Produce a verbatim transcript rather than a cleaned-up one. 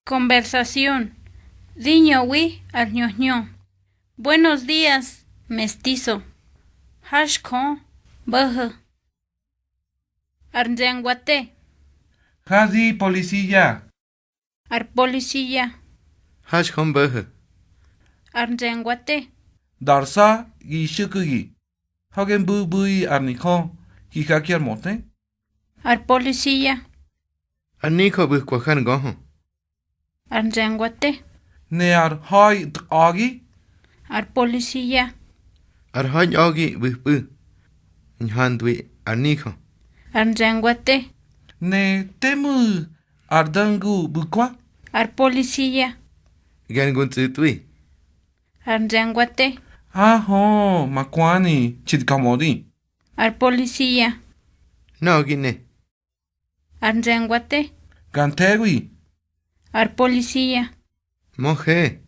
Conversación. Di ñöwi ar hñö hñö. Buenos días, mestizo. Har xjö, bo̱ho̱. Ar nze̱ngwate. Jasi, polisía. Ar polisía. Har xjö, bo̱ho̱. Ar nze̱ngwate. Dar sa gi xu̱ku̱gi. Hage mbu̱bu̱i ar nijö gi jaki ar möte. Ar polisía. Ar nijö ꞌbu̱kwa har ngöhö. Ar nze̱ngwate. Ne ar ha̱i tꞌa̱gi. Ar polisía. Ar ha̱i ñꞌa̱gi ꞌbu̱pꞌu̱. Ñhandwi ar nijö. Ar nze̱ngwate. Ne te mu̱ ar do̱ngu ꞌbu̱kwa. Ar polisía. Ge̱r ngu ntsꞌu̱tꞌwi. Ar nze̱ngwate. Ahö, ma kwani, chi di ka̱ mödi. Ar polisía. Nöꞌö gi ne. Ar nze̱ngwate. Ga nthe̱wi. Ar polisía. Möje.